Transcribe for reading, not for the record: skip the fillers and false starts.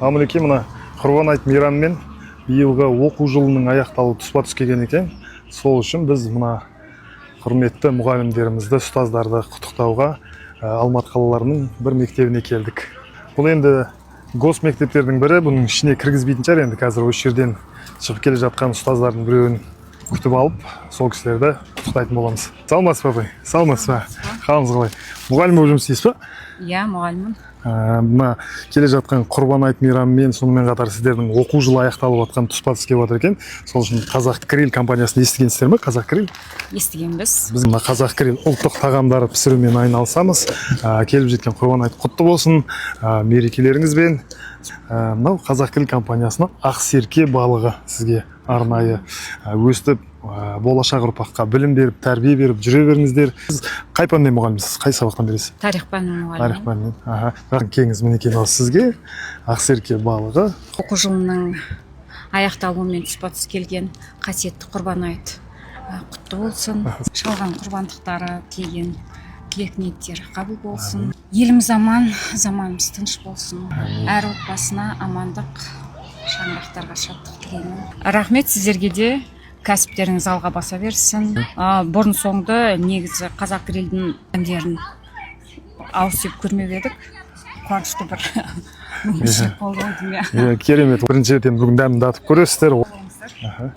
Ал мінекей, мына Құрбан айт мейрамымен биылғы оқу жылының аяқталуы тұспа тұс келген екен. Сол үшін біз мына құрметті мұғалімдерімізді, ұстаздарды құттықтауға Алматы қалаларының бір мектебіне келдік. Бұл енді гос мектептердің бірі, бұның ішіне кіргізбейтін шығар. Енді қазір осы жерден шығып келе жатқан ұстаздардың біреуін күтіп алып, сол кісілерді құттықтайтын боламыз. Саламатсыз ба, апай? Саламатсыз ба? Қалыңыз қалай? Мұғалім болып жұмыс істейсіз ба? Иә, мұғаліммін. Мына келе жатқан Құрбан айт мейрамымен, сонымен қатар сіздердің оқу жылы аяқталып жатқан тұспа тұс келіп жатыр екен. Сол үшін Қазақ Гриль компаниясын естігенсіздер ме? Қазақ Гриль? Естігенбіз. Біз мына Қазақ Гриль ұлттық тағамдары пісірумен айналысамыз. Келіп жеткен Құрбан айт құтты болсын мерекелеріңізбен. Мынау Қазақ Гриль компаниясының ақсерке балығы сізге арнайы. Өстіп болашақ ұрпаққа білім беріп, тәрбие беріп жүре беріңіздер. Сіз қай пәннен мұғалімсіз, қай сабақтан бересіз? Тарих пәнінің мұғалімі. Тарих пәнінен, аха. Келіңіз, мінекей, мынау сізге ақсерке балығы. Оқу жылының аяқталуымен тұспа тұс келген қасиетті Құрбан айт құтты болсын. Шалған құрбандықтары, тілеген тілек ниеттері қабыл болсын. Еліміз аман, заманымыз тыныш болсын. Әр отбасына амандық, шаңырақтарға шаттық тілеймін. Рахмет сіздерге де, кәсіптеріңіз алға баса берсін. Бұрын соңды негізі Қазақ Грильдің дәмдерін ауыз тиіп көрмеп едік. Қуанышты бір мүмкіншілік болды ғой деймін, иә. Иә, керемет. Бірінші рет енді бүгін дәмін татып көресіздер. Аха.